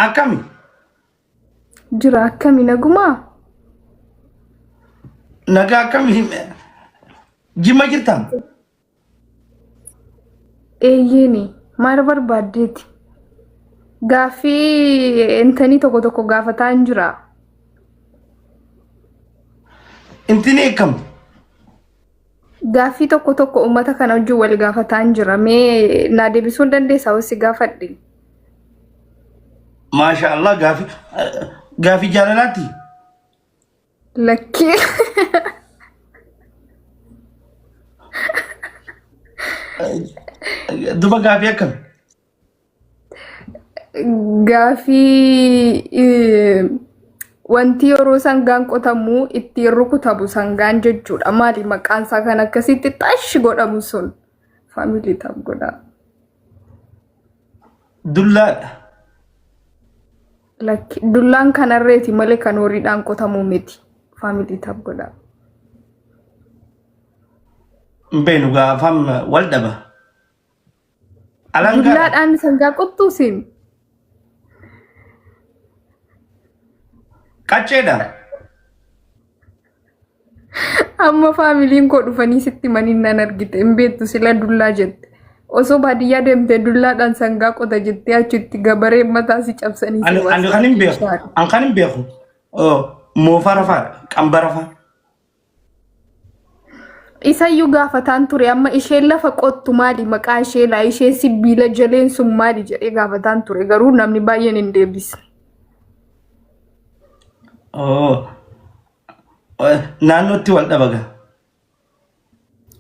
Akkami? Jira akkami nagumaa? Nagaa akkami? Jimma jirtaa? Eeyyeeni maal barbaaddeeti? Gaaffii intanii tokko tokko gaafataa hin jira. Intini akkam? Gaaffii tokko tokko uummata kana wajjin wal gaafataa hin jira. Mee naa deebisuu hin dandeessaa hoo si gaafadhe? Maasha Allah gaafii gaafii jaalalaati. Lakkii. Duba gaafii akkam? Gaafii wanti yeroo sangaan qotamu ittiin rukutamu sangaan jechuudha. Maali maqaan isaa kan akkasitti xash godhamu sun? Family tap godhaa. Dullaadha. Lakki dullaan kan harreeti malee kan horiidhaan qotamu miti. Family tap godhaa. Hin beeknu gaa afaan wal dhaba. Alangaadha. Dullaadhaan sangaa qottuu siin. Qacceedha. Amma faamiliin koo dhufanii sitti maniin nan argite hin beektu sila dullaa jette. Osoo baadiyyaa deemtee dullaadhaan sangaa qota jettee achitti gabareen mataa si cabsanii si Ani ani kan hin beeku. Ani kan hin beeku. Moofara fa'a, qambara fa'a. Isayyuu gaafataan ture amma isheen lafa qottu maali maqaa ishee laa isheen sibiila jaleen sun maali jedhee gaafataan ture garuu namni baay'een hin deebisne. Oh. Naannootti wal dhaba gaa.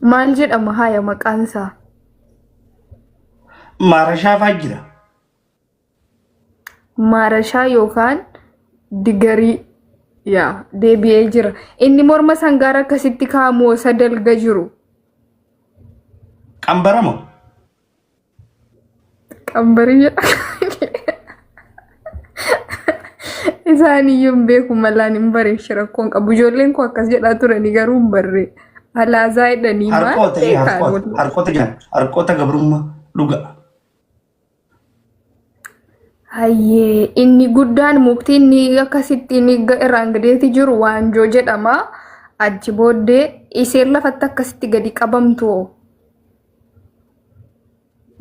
Maal jedhama haaya maqaan isaa? Maarashaa fa'aa jira. Maarashaa yookaan digarii yaa deebi'ee jira. Inni morma sangaara akkasitti kaa'amu isa dalga jiru. Qambara moo? Qambarii jedha. Isaan iyyuu hin beeku malaan hin bareechi rakkoon qabu. Ijoolleen koo akkas jedhaa turanii garuu hin barree. Alaazaa jedhanii maal Harqoota ee beekaan harqoota walii. harqoota jedhan harqoota gabrummaa dhuga. Hayyee inni guddaan mukti inni akkasitti inni irraan gadeeti jiru waanjoo jedhama. Achi booddee isheen lafatti akkasitti gadi qabamtu hoo?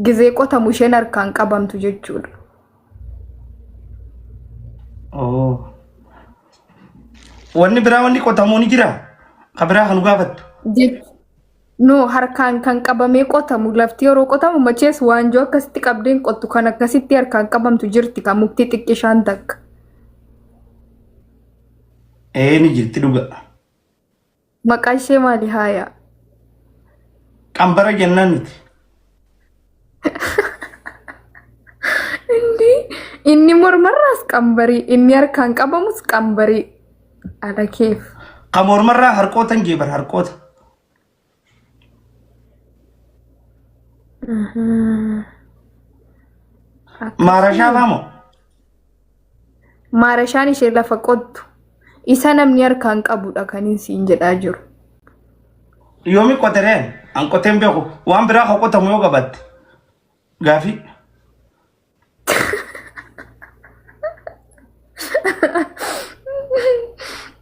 Gizee qotamu isheen harkaan qabamtu jechuudha. Oh. Wanni biraa wanni qotamuu ni jira. Ka biraa kan nu gaafattu. No harkaan kan qabamee qotamu lafti yeroo qotamu machees waanjoo akkasitti qabdeen qottu kan akkasitti harkaan qabamtu jirti kan mukti xiqqishaan takka. Ee ni jirti dhuga. Maqaa ishee maali haaya? Qambara jennaan nuti. Inni inni mormarraas qambarii inni harkaan qabamus qambarii ala keef. Kan mormarraa harqoota hin jeebar harqoota. Maarashaa faa moo? Maarashaan ishee lafa qottu isa namni harkaan qabudha kan inni siin jedhaa jiru. Yoomi qotereen an qoteen beeku waan biraa kan qotamu yoo qabatte gaafii.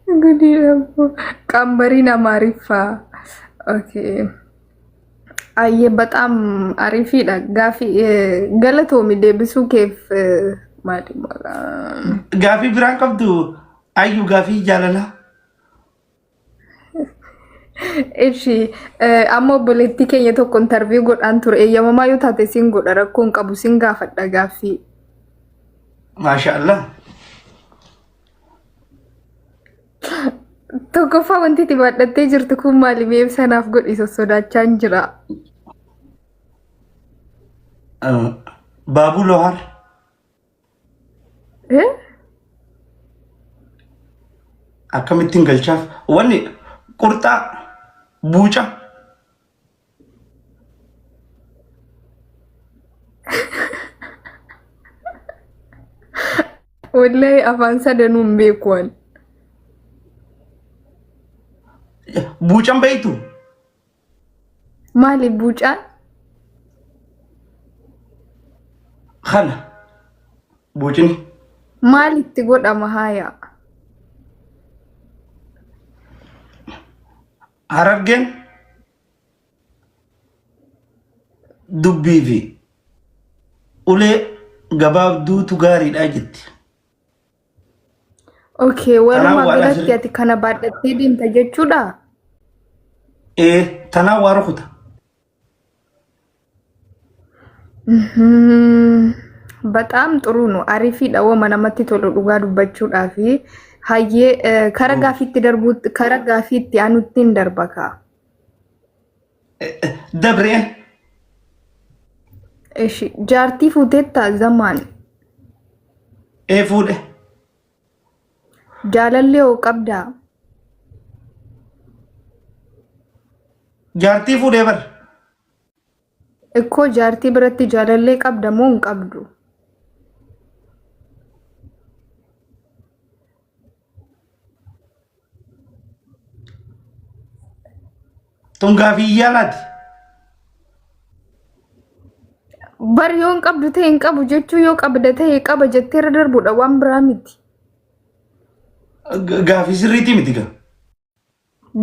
Gudii dhabbo. Qambariin Amaariffaa. Okay. Ayyee bataam ariifiidha. Gaafii galatoomi deebisuu keef maali maqaa. Gaafii biraan qabdu ayyuu gaafii jaalalaa. Ishi amma obboleettii keenya tokko intarviyu godhaan ture eeyyamamaa yoo taate siin godha rakkoo hin qabu siin gaafadha gaaffii. Maasha Allah. Tokkoffaa wanti itti baadhattee jirtu kun maali mee ibsa naaf godhi sossodaachaa hin jira. Baabuu Lohaar. Eh? Akkamittiin galchaaf wanni qurxaa buuca Wallahi afaan sadanuu hin beeku ani. Buucan beektu Maali buucaan? Kana buucini. Maal itti godhama haaya? Harargeen dubbii fi ulee gabaabduutu gaariidha jetti. Okay, Kanaaf walumaa waan galatti asirri ati kana baadhattee deemta jechuudha? ee tanaan waa rukuta. በጣም ጥሩ ነው። Ariifiidha wama namatti tolu dhugaa dubbachuudhaa fi hayyee kara gaafiitti darbuutti kara gaafiitti aanutti hin darba kaa. Dabree Ishi jaartii fuuteetta zamaan ee fuudhe. Jaalallee hoo qabdaa? Jaartii fuudhee bar. Ikkoo jaartii biratti jaalallee qabda moo hin qabdu? Tun gaafii yaalaati. Bar yoo hin qabdu ta'e hin qabu jechuu yoo qabda ta'e qaba jettee irra darbuudha waan biraa miti. Gaafii sirriitii miti gaa.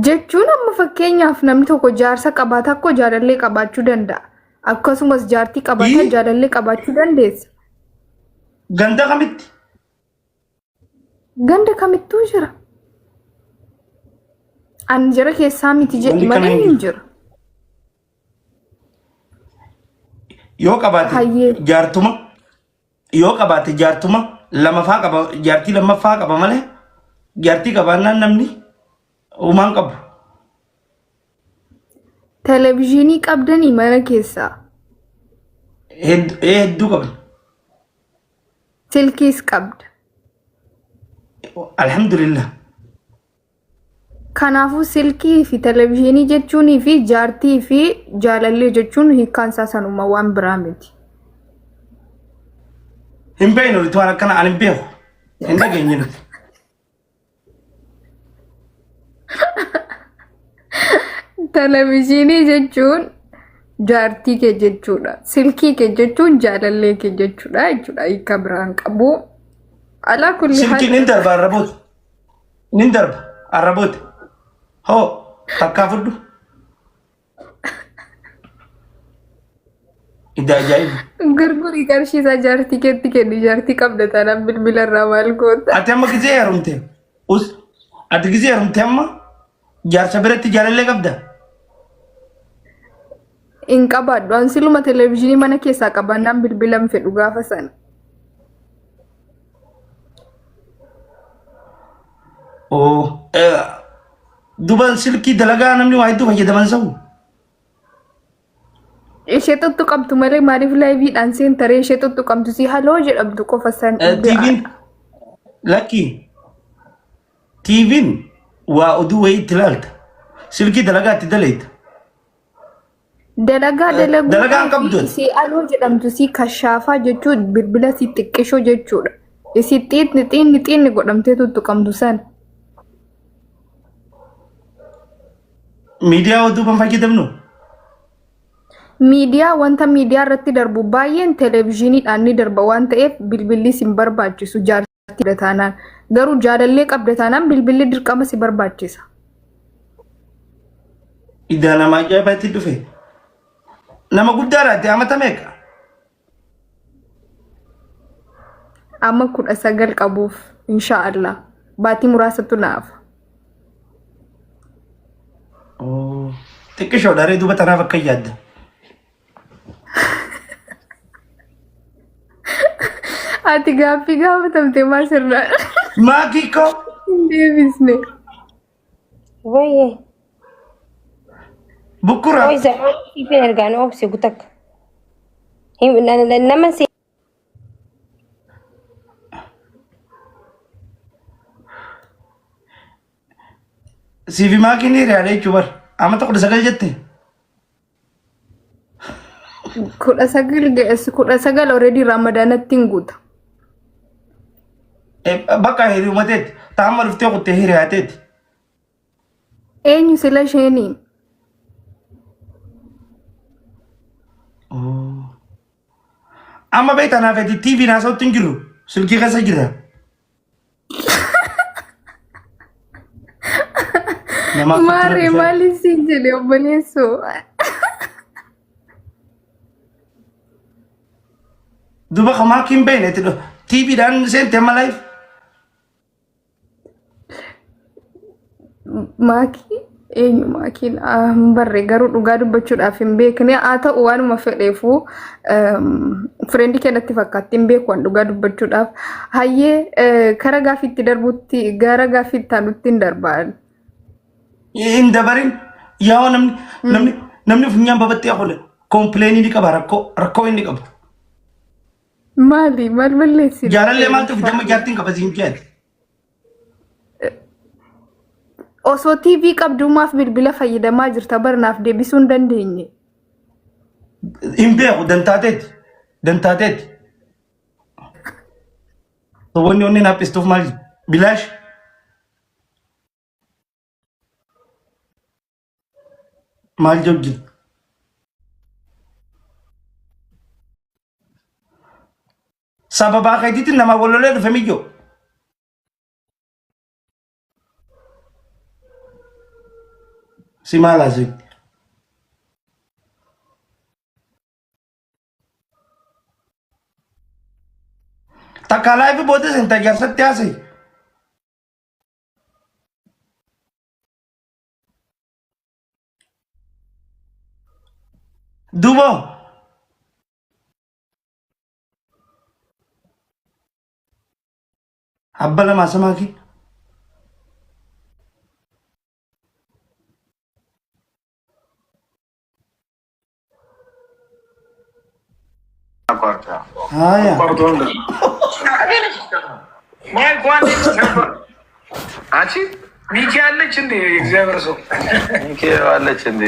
Jechuun amma fakkeenyaaf namni tokko jaarsa qabaata akkoo jaalallee qabaachuu danda'a. Akkasumas jaartii qabaataa Ii jaalallee qabaachuu dandeessa. Ganda kamitti? Ganda kamittuu jira. Ani jara keessaa miti jedhi Wanni kana malee hin hin jiru. jiru. Yoo qabaate Hayyee. jaartuma yoo qabaate jaartuma lamafaa qaba jaartii lammaffaa qaba malee jaartii qabaannaan namni homaan qabu. Televezyiinii qabdanii mana keessaa. Hedduu qabna. Silkiis qabda. Alhamdulillah. Kanaafuu silkii fi televezyiinii jechuunii fi jaartii fi jaalallee jechuun hiikkaan isaa sanuma waan biraa miti. Hin beeknu nuti waan akkana ani hin beeku. Hin dhageenye nuti. Televezyiinii jechuun jaartii kee jechuudha. Silkii kee jechuun jaalallee kee jechuudha jechuudha. Hiika biraan qabu. Alaa kulli haal. Silkiin hin darba arraboota. Nin darba arraboota. Hoo takkaa fudhu. Idda ajaa'iba. Gurgurii qarshii isaa jaartii keetti kenni jaartii qabda taanaan bilbila irraa maal goota. Ati amma gizee heerumte. Us ati gizee heerumte amma jaarsa biratti jaalallee qabda. Hin qabaadhu. An siluma televezyiinii mana keessaa qabaannaan bilbila hin fedhu gaafa sana. Oo. Duba silkii dalagaa namni waa hedduu fayyadaman sa'u. Ishee tuttuqamtu malee maaliif laayiviidhaan seentaree ishee tuttuqamtu si haloo jedhamtu qofa san TV'n lakkii TV'n waa oduu wayii itti ilaalta. Silkii dalagaa itti daleetta. Dalagaa Dalagaa hin dalaguudhaa qabdu fi ati. isii aloo jedhamtu si kashaafaa jechuun bilbila si xiqqishoo jechuudha. Isii xiinni xiinni xiinni godhamtee tuttuqamtu san. Miidiyaa oduu kan fayyadamnu. Miidiyaa wanta miidiyaa irratti darbu baay'een televezyiiniidhaan ni darba waan ta'eef bilbilli si hin barbaachisu jaartii qabda taanaan. Garuu jaalallee qabda taanaan bilbilli dirqama si barbaachisa. Idaa nama ajaa'ibaatti dhufe. Nama guddaadha ati amata meeqa? Amma 19 qabuuf insha Allah. Baatii muraasatu na hafa. Xiqqishoodha ree duuba tanaaf akka yaadda. Ati gaaffii gaafatamte maa sirnaan Maakii koo hin deebisne. Wayyee. Bukkura. Qoy zamaan siifin ergaan obsi gutakka. Nama si Siifi maakiin hiriyaadha jechuu bar. Amata 19 jette. 19 ga'es 19 already ramadaanatti hin guuta. Bakka hiriyumateeti. Taama dhuftee kuttee hiriyaateeti. Eenyu sila isheenii? Amma beektaa naaf ati TV naasa'utti hin jiru. Silkii keessa jira. Nama akkatti Maarree nama maaliif siin jedhe obboleessoo? Duba kamaa kin beekne itti dhufa. TVdhaan seente amma live. Maakii eenyu maakiin Ah, hin barre garuu dhugaa dubbachuudhaaf hin beekne haa ta'u waanuma fedheefuu fireendii keenyatti fakkaatti hin beeku waan dhugaa dubbachuudhaaf hayyee kara gaaffiitti darbutti gara gaaffiitti aanutti hin darbaan. Hin dabarin yaa namni namni namni funyaan babattee kun kompleenii ni qaba rakkoo rakkoo inni qabu. Maali maal balleessine? Jaalallee maaltu fidama jaartiin qaba siin jedhe. Osoo TV qabduu maaf bilbila fayyadamaa jirta barnaaf deebisuu hin dandeenye. Hin beeku dantaateeti dantaateeti. Wanni onneen haphistuuf maal bilaash. Maal jedhu jira. Sababaa keetiitiin namaa wal lolee dhufe miyyoo. Si maal haasofti? Takka laayifi booda senta jaarsatti haasa'e. Dubo. Abba lamaa samaa kee. Haaya. ማይክ ዋን ነበር። አንቺ ሚኪ አለች እንዴ? እግዚአብሔር ሰው ሚኪ አለች እንዴ?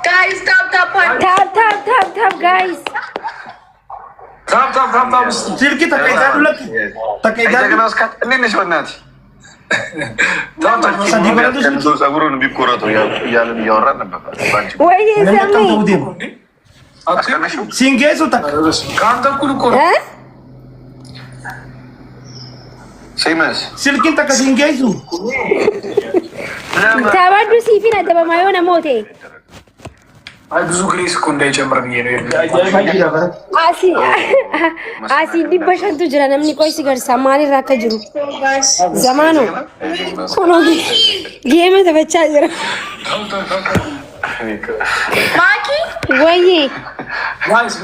Guys, tap tap Tap tap tap tap guys. Tap tap tap tap እስኪ Silkii takka isaa dullatti. Takka isaa ጀግና እስካት እንዴት ነሽ? በእናትሽ Tap tap sadii godhatu silkii. ጸጉሩን ቢቆረጡ እያልን እያወራን ነበር። በአንቺ Wayyee Namni akkam samii. ta'uu deema. አስቀነሽው Siin geessu takka. ከአንተ እኩል እኮ ነው። Eh? ሴመስ Silkiin takka siin geessu. Taphadhu siifin adabamaa yoo namoota. አይ ብዙ ግሬስ እኮ እንዳይጨምር ብዬ ነው። Ajaa'iba jira bara. Asii asii 500tu jira namni qoysi garsaa maalirra akka jiru. Zamaanoo kunoo geema taphachaa jira. Maki Wayyee. ጋይስ